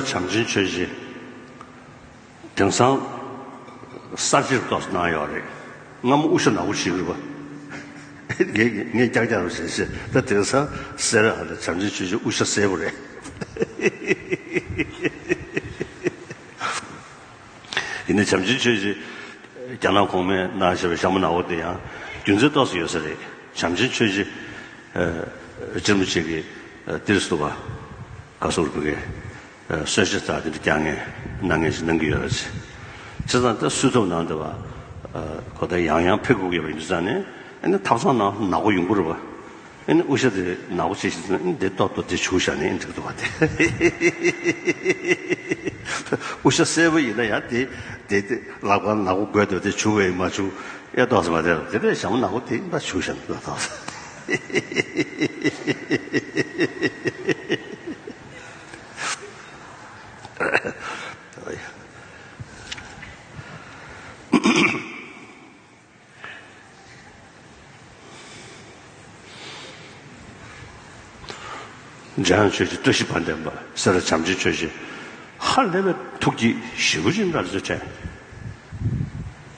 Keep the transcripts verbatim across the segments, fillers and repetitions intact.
བྱམས་ཆེན་ཆོས་རྗེ། དེང་སང་གསར་བརྗེ་རུ་ཏོག་ཙམ་གནང་ཡོད་རེད། སྔ་མོ་དབུ་ཞྭ་ནག་པོ་བྱེད་ཀྱི་རེད་པ། ངས་ངས་ཀྱག་ཀྱག་རུ་བྱས་བྱས། ད་དེང་སང་སེར་ར་ཧ་ལ་བྱམས་ཆེན་ཆོས་རྗེ་དབུ་ཞྭ་སེར་པོ་རེད། ཡིན་ནའི་བྱམས་ཆེན་ཆོས་རྗེ་རྒྱ་ནག་གོང་མས་གནང་བཞག་པའི་ཞྭ་མོ་ནག་པོ་དེ་ཡང་རྒྱུ་མཚན་ཏོག་ཙམ་ཡོད་ས་རེད། བྱམས་ཆེན་ཆོས་རྗེ་ཨ་རྗེ་རིན་པོ་ཆེ་གིས་ཨ་ཏིར་སུ་པ་ག་སོར་བུ་གའི་ཨ་གསོལ་ཇ་དང་དེ་འདྲ་རྒྱག་མཁན་གནང་མཁན་ཞིག་གནང་གི་ཡོད་རེད། བྱས་ཙང་ད་སུས་ཐོབ་གནང་འདུག་པ། ཨ་ཁོ་ད་ཡང་ཡང་ཕེབས་དགོས་ཀྱི་ཡོད་པ་ཡིན་དུས་ཙང་ནས། ཨ་ནི་ཐབ་ཚང་ནང་ནག་པོ་ཡོང་གི་རེད་པ། ཨ་ནི་དབུ་ཞྭ་དེ་ནག་པོ་བྱས་ཤིག་ཟེར་ན། ཨ་ནི་དེ་ཏོག་ཏོག་དེ་བྱུག་བཞག་ནས་ཨ་ནི་འགྲིག་འདུག་པ་དེ། དབུ་ཞྭ་སེར་པོ་ཡིན་ན་ཡང་དེ་དེ་དེ་ལག་པ་ནག་པོ་དགོས་འདུག་དེ་བྱུག་པ་ཡིན་མ་བྱུག་ཨེ་ཏོག་ཙམ་མ་བསྡད་རོགས། དེ་པས་ཞྭ་མོ་ནག་པོ་དེ་ཡིན་པ་བྱུག་བཞག་ན་ཏོག་ཏོག་འཇམ་དབྱངས་ཆོས་རྗེ་བཀྲ་ཤིས་དཔལ་ལྡན་པ། སེ་ར་བྱམས་ཆེན་ཆོས་རྗེ། ཧ་ལས་པའི་ཐུགས་རྗེ་ཞེ་པོ་ཅིག་འདྲ་ཚོད་དྲན།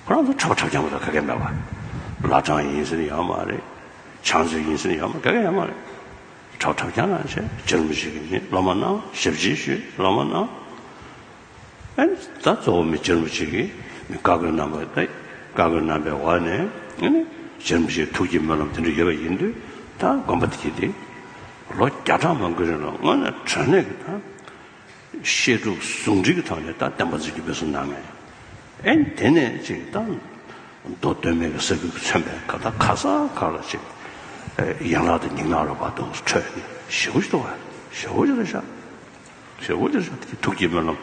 ཁོ་རང་ཚོ་གྲྭ་པ་གྲྭ་རྐྱང་པ་དང་ག་གེ་མེད་པ། བླ་བྲང་ཡིན་ཟེར་ཡོད་མ་རེད། ཕྱག་མཛོད་ཡིན་ཟེར་ཡོད་མ་ག་གེ་ཡོད་མ་རེད། གྲྭ་པ་གྲྭ་རྐྱང་རང་བྱས། རྗེ་རིན་པོ་ཆེ་གིས་ནི་སློབ་མ་གནང་། ཞབས་ཕྱི་ཞུས། སློབ་མ་གནང་། ཨ་ནི་ད་གཙོ་བོ་མི་རྗེ་རིན་པོ་ཆེ་གིས་མི་བཀའ་བསྒོ་གནང་བ་དེ། བཀའ་བསྒོ་གནང་བའི་འོག་ནས་ཨ་ནི་རྗེ་རིན་པོ་ཆེའི་ཐུགས་ཀྱི་སྨོན་ལམ་དེ་འདྲ་ཡོད་པ་ཡིན་དུས། ད་དགོན་པ་དེ་གྱིས་དེ་ལོ་བརྒྱ་ཕྲག་མང་པོའི་རིང་ལ་དངོས་གནས་དྲང་གནས་ཀྱི་ད་བཤད་སྒྲུབ་ཟུང་འབྲེལ་གྱི་ཐོག་ནས་ད་བསྟན་པ་འཛིན་སྐྱོང་སྤེལ་གསུམ་གནང་མཁན། ཨ་ནི་དེ་ནས་ཅིག་ད་མདོ་སྟོད་སྨད་ཀྱི་ས་ཁུལ་གྱིས་མཚོན་པའི་ག་ད་ག་ས་ག་ལ་ཅིག་ཡན་ལག་དང་སྙན་ངག་རབ་འབྲིང་ཐོན་ནས་ཞེ་པོ་ཅིག་འདུག་པ། ཞེ་པོ་ཅིག་རེད་ཤག་ཞེ་པོ་ཅིག་རེད་ཤག་ཐུགས་ཀྱི་སྨོན་ལམ།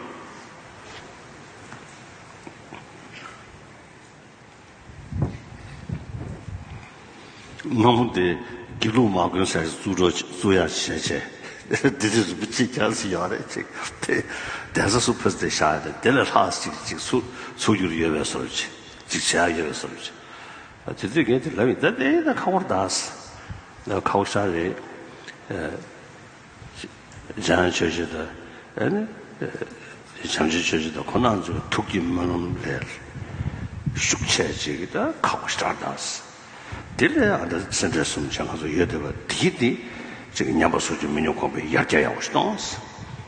སྔ་མོ་དེ་དགེ་ལུགས་མ་དགོན་ཟེར་བཙུགས་འགྲོ་བཙུགས་ཡག་བྱས་བྱས། འདི་དུས་སུ་མི་གཅིག་ཀྱང་ཞིག་ཡོད་རེད་ཅིག་དེ་གདན་ས་སུ་ཕུལ་ཏེ་བཞག་ཡ་དེ་དེ་ལས་ལྷག་ཅིག་ཅིག་ཚུགས་ཚུགས་རྒྱུར་ཡོད་པའི་བཟོ་འདྲ་ཅིག་ཅིག་བྱེད་ཡག་ཡོད་པའི་བཟོ་འདྲ་ཅིག་དེ་དུས་ངས་དེ་ལབ་ཡིན། ད་དེ་ཡིན་ན་ཁག་པོ་རེད་ད། ཁག་པོ་ཞེ་དྲག་རེད། འཇམ་དབྱངས་ཆོས་རྗེ་དང་ཨ་ནི་བྱམས་ཆེན་ཆོས་རྗེ་དང་ཁོང་རྣམ་ཚོའི་ཐུགས་ཀྱི་སྨོན་ལམ་ལས་ཤུགས་ཆེ་ཅིག་ད་ཁག་པོ་ཞེ་དྲག་གདའ། དེ་ལས་ཨ་ད་སེ་འབྲས་གསུམ་ཅན་ང་ཚོ་ཡོད་བསྡད་པ་དེ་གི་དེ་ཅིག་ཉམས་པ་སོར་ཆུད་མི་ཉམས་གོང་འཕེལ་ཡར་རྒྱས་ཡག་པོ་ཞིག་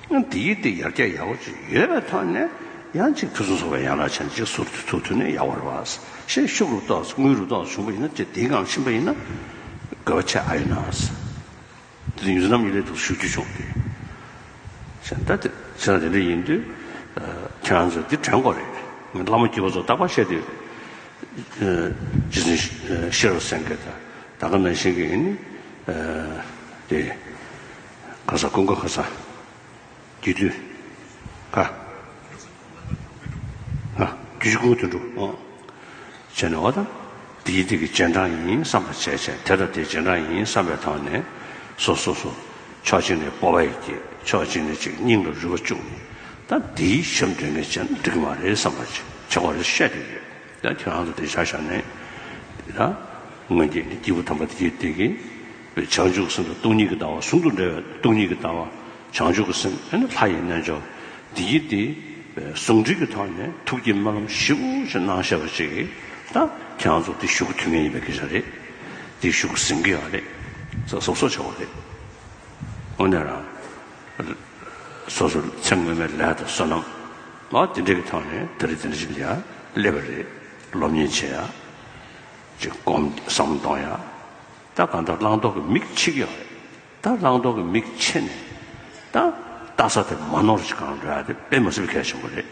གཏོང་། དེ་གི་དེ་ཡར་རྒྱས་ཡག་པོ་ཅིག་ཡོད་པའི་ཐོག་ནས་ཡང་ཅིག་ཕུན་སུམ་ཚོགས་པའི་ཡན་ལག་ཅན་ཅིག་ཟུར་དུ་ཐུག་ཐུབ་ན་ཡག་པོ་རེད་བ། ཞེས་ཤུགས་རུ་ཏོག་དངུལ་རུ་ཏོག་བྱུང་བ་ཡིན་ན་ཅིག་དེའི་སྒང་ཕྱིན་པ་ཡིན་ན་དགོས་པ་ཆེ་ཨ་ཡོད་ན། དེ་ཡུལ་རྣམ་གཉིས་ལས་དུ་ཞུ་རྒྱུ་བྱུང་སྟེ། ཞེས་ད་དེ་ཞེས་དེ་འདྲ་ཡིན་དུས། ཁྱེད་རང་ཚོ་འདི་དྲན་དགོས་རེད། བླ་མ་སྐྱེས་བུ་ཚོ་རྟག་པར་བཤད་དུས། རྗེ་བཙུན་ཤེས་རབ་སེང་གེ་དང་ད་ག་ནང་བཞིན་གྱི་ཡིན་ནི། དེ་ཁ་ས་ཀུན་དགའ་ཁ་ས། རྒྱུད་སྟོད། ཀ་ཨ། རྒྱུད་ཀུན་དགའ་དོན་གྲུབ། ཨོ། བྱས་ནས་འོ་ད། དེའི་དེ་གི་རྗེས་འབྲང་ཡིན་བསམ་པ་བྱས་བྱས། དེ་དང་དེའི་རྗེས་འབྲང་ཡིན་བསམ་པའི་ཐོག་ནས། སོ་སོ་སོ། ཕྱོགས་གཅིག་ནས་སྤོབས་པ་ཡིས་བསྐྱེད། ཕྱོགས་གཅིག་ནས་ཅིག་སྙིང་ལ་རུས་པ་བཅུག་ནས། ད་དེའི་ཞབས་འདྲེན་མཁན་བྱས་ན་འགྲིག་གི་མ་རེད་བསམ་པ་ཅིག་བྱེད་དགོས་རེད་བཤད་དེ་ཡོད། ད་ཁྱེད་རང་ཚོ་དེ་བཞག་བཞག་ནས། ད་སྔོན་གྱི་སྐྱེས་བུ་དམ་པ་དེ་གི་དེ་གི་བྱང་ཆུབ་སེམས་དང་སྟོང་ཉིད་ཀྱི་ལྟ་བ་ཟུང་དུ་འབྲེལ་བའི་སྟོང་ཉིད་ཀྱི་ལྟ་བ། བྱང་ཆུབ་ཀྱི་སེམས་ཨ་ནི་ལྷ་ཡི་རྣལ་འབྱོར། འདི་ཡིས་དེ་ཟུང་འབྲེལ་གྱི་ཐོག་ནས་ཐུགས་ཀྱི་སྨོན་ལམ་ཞིབ་པོ་ཞིག་གནང་བཞག་པ་ཅིག་གིས་ད་ཁྱེད་རང་ཚོ་དེ་ཞུ་གི་ཐུབ་མཁན་ཡིན་པའི་སྐད་ཆ་རེད། དེ་ཞུ་གི་ཟིན་གི་ཡོད་རེད། ས་སོབ་སོབ་བྱ་བ་རེད། དངོས་གནས་རང་སོ་སོ་མཚན་སྔོན་མའི་ལས་དང་བསོད་ནམས་ལ་དེ་འདྲ་གི་ཐོག་ནས་དེ་རིང་དེ་འདྲ་ཞིག་ལ་ཡ་སླེབས་པ་རེད། སློབ་གཉེར་བྱེད་ཡ། ཅིག་སྒོམ་བསམ་བློ་གཏོང་ཡ། ད་གང་ལྟར་བླང་དོར་གྱི་མིག་ཕྱེ་གི་ཡོད་རེད། ད་བླང་དོར་གྱི་མིག་ཕྱེ་ནས་ད་ལྟ་ས་དེ་མ་ནོར་ཞིག་གང་འགྲོ་ཡ་དེ་དཔེ་མ་སྲིད་པའི་གལ་ཆེན་པོ་རེད།